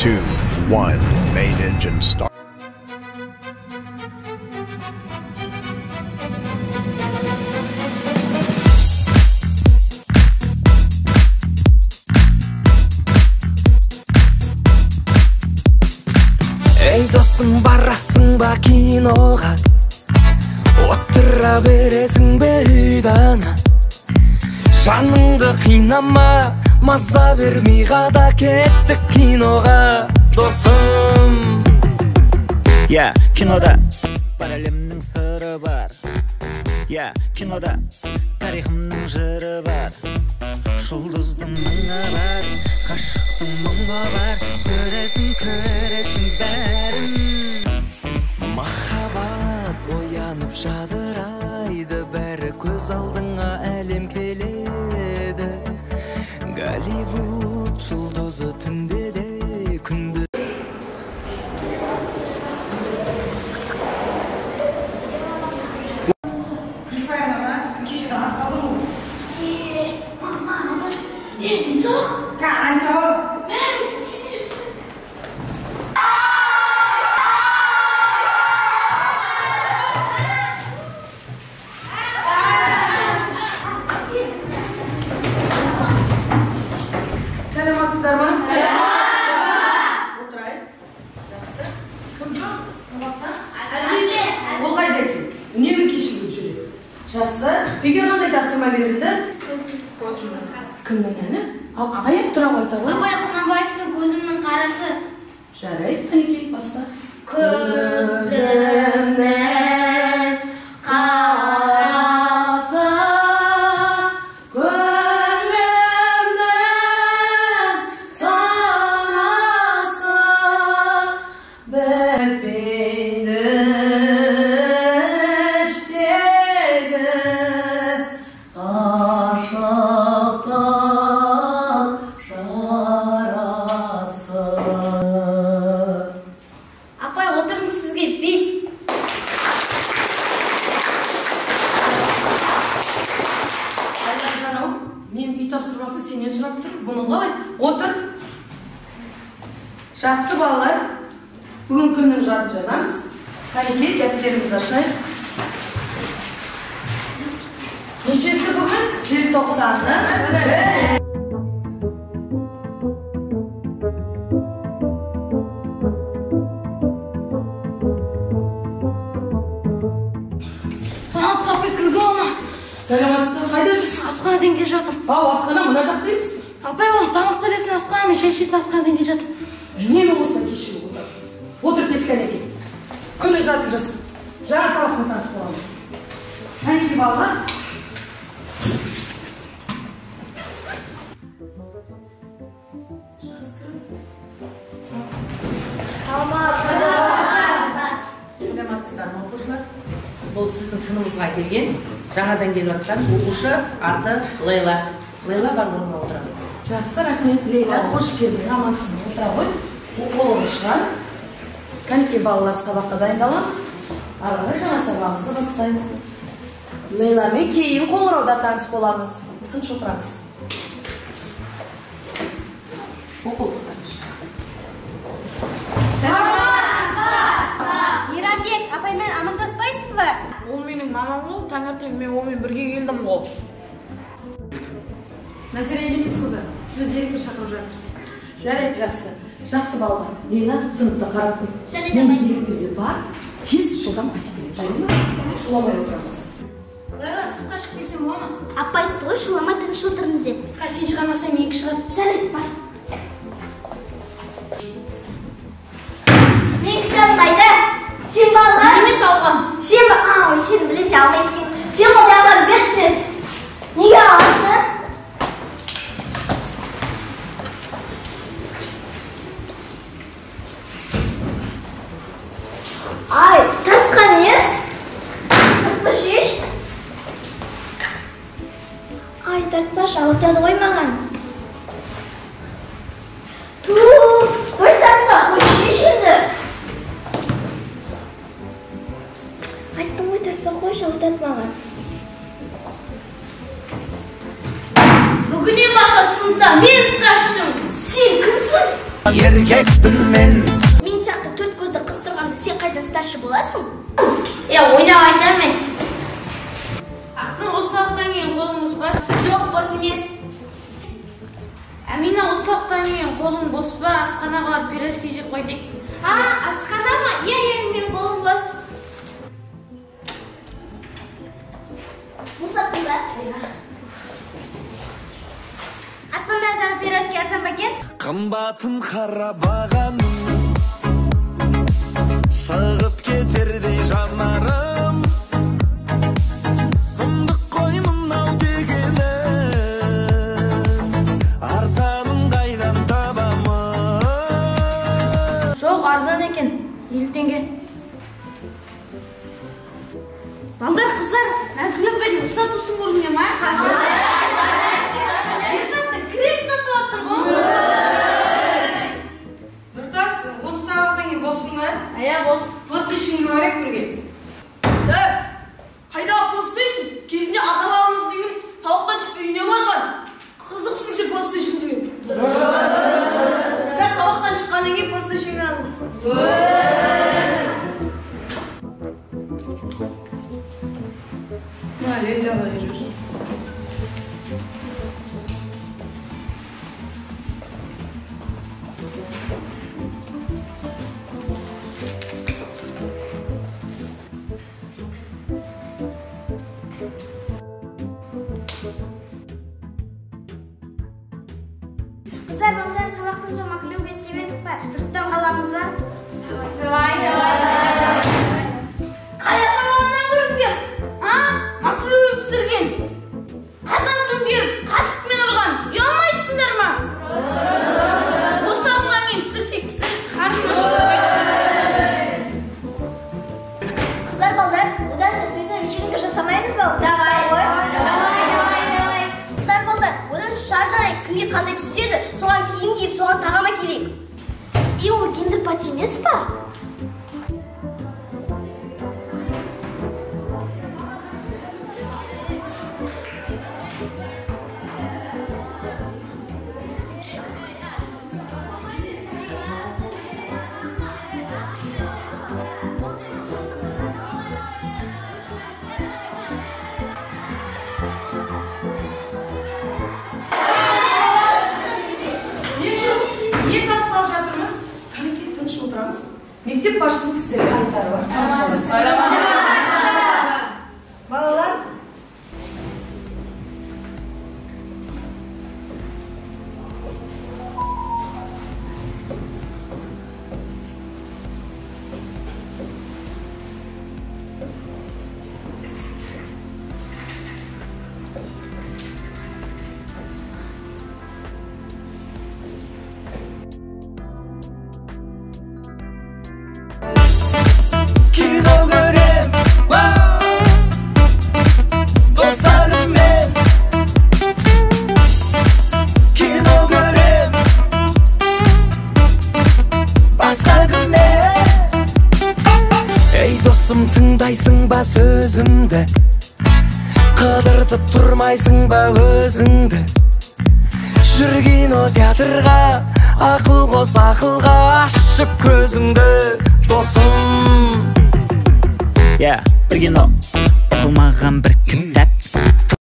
2, 1, main engine start. Ей досым, барасың ба киноға? Отыра бересің бе үйдана? Жаныңды қинама, маза бермей қада кеттік киноға, досым. Я, кинода бар әлемнің сыры бар. Я, кинода тарихымның жыры бар. Жұлдыздың мұңы бар, ғашықтың мұңы бар. Көресің, көресің бәрін. Махаббат оянып жадырайды, бәрі көз алдыңа әлем келеді. Голливуд жұлдызы түнде де күнде. Саламатсыздар ма? Отырайық. Жақсы. Кім жоқ? Сабақта? Ол қайда екен? Үнемі кешігіп жүреді. Жақсы. Үйге қандай тапсырма берілді? Кімнің әні? Аяқ тұра ғой, айта ғой. Абай Құнанбаевтың «Көзімнің қарасы». Жарайды, қанекей, баста. Көзімнің қарасы, көңілімнің санасы, бітпейді іштегі ғашықтық жарасы. Апай, отырыңыз, сізге 5. Жанау, мен үй тапсырмасын сенен сұрап тұрмын. Бұның қалай? Отыр. Жақсы, балалар. Бүгін күннің жадын жазамыз. Қанекей, дәптерімізді ашайық. Нешесі бүгін? Желтоқсанның 1. Саламатсыз, апай, кіруге ма? Саламатсыз, қайда жүрсіз? Асханадан келе жатырмын. Ау, асхана мына жақта емес пе? Апай, ол тамақ бересің асхана, мен шай ішетін асханадан келе жатырмын. Үнемі осылай кешігіп отырасың. Отыр тез, кәнекей. Күннің жадын жаз. Жаңа сабақпен таныс боламыз. Кәнекей, балалар. Саламатсыздар ма, оқушылар? Бұл сіздің сыныбыңызға келген, жаңадан келіп жатқан оқушы, аты Лейла. Лейла, бар, орнына отырады. Жақсы, рахмет, Лейла. Қош келдің, амансың. Отыра ғой. Оқулығын шығар. Кәнекей, балалар, сабаққа дайындаламыз. Ары қарай жаңа сабағымызды бастаймыз. Лейламен кейін қоңырауда таныс боламыз. Тыныш отырамыз. Оқулықтан шығар. Мейрамбек, апаймен амандаспайсыз ба? Ол менің мамам ғой, таңертең мен онымен бірге келдім ғой. Назира Елемесқызы, сізді директор шақырып жатыр. Жарайды, жақсы. Жақсы, балалар. Лейла, сыныпта қарап қой. Жарайды, Мен апай. директорге бар, тез жылдам айтып беремін. Жарай ма? Шуламай отырамыз. Лейла, сыртқа шығып келсем бола ма? Апай айтты ғой, шуламай тыныш отырмын деп. Қазір сен шығармасаң, менікі шығады. Жарайды, бар. Менің кітабым қайда? Сен ба алған? Емес, алған. Сен ба? Ой, сен білем, сен алмайсың. Сен ғой алған, берші тез. Неге аласың? Ай, тартқан ес? Тартпашы еш. Ай, тартпашы, ауыртады ғой маған. Ту, бір тартса, қойшы еш енді. Айттым ғой, тартпа, қойшы, ауыртады маған. Еркекпін мен. Мен сияқты төрт көзді қыз тұрғанда сен қайда старшы боласың? Е, ойнап айтамын мен. Ақтыр, осы сабақтан кейін қолың бос па? Жоқ, бос емес. Әмина, осы сабақтан кейін қолың бос па? Асханаға барып пирожки жеп қайтайық. А, асхана ма? Иә, иә, мен қолым бос. Босаттың ба? Асханадағы пирожки арзан ба екен? Қымбатын қара бағаның, шығып кетердей жанарым. Сұмдық қой мынау дегенің, арзанын қайдан табамын? Жоқ, арзан екен, 50 теңге. Балдар, қыздар, Нәзігүл апайдың статусын көрдіңдер ма? Жезаттың крем сатып жатыр ғой. Нұртас, осы сабақтан кейін боссың ба? Иә, бос. PlayStation'ға барайық бірге. Қайдағы PlayStation? Кезінде ата-бабамыз деген тауықтан шығып үйіне барған. Қызықсың сен PlayStation деген. Мен сабақтан шыққаннан кейін PlayStation'ға барамын. Мына Лейла бар жүр. Қыздар, балдар, сабақтан соң маклюбе істемедік па? Жұрттан қаламыз ба? Давай, давай, давай. Қай ата-бабамнан көрдіңдер? А? Маклюбе пісірген. Қазан төңкеріп, қасықпен ұрған. Ұялмайсыңдар ма? Осы сабақтан кейін пісірсек, пісіріп, қарным ашып кетті. Қыздар, балдар, одан сөйтіп вечеринка жасамаймыз ба? Давай. Давай, давай, давай. Қыздар, балдар, одан шар жарайық, кімге қандай түседі, соған киім киіп, соған тағам әкелейік. И ол гендер пати емес па? Не талқылап жатырмыз? Кәнекей, тыныш отырамыз. Мектеп басшысының сіздерге айтары бар. Тамашалаңыз. Балалар, Кино көрем, достарыммен. Кино көрем, басқа кіммен? Ей досым, тыңдайсың ба сөзімді? Қыдыртып тұрмайсың ба өзіңді? Жүр кинотеатрға, ақыл қос ақылға, ашып көзіңді, досым. Иә, бір кино, оқылмаған бір кітап.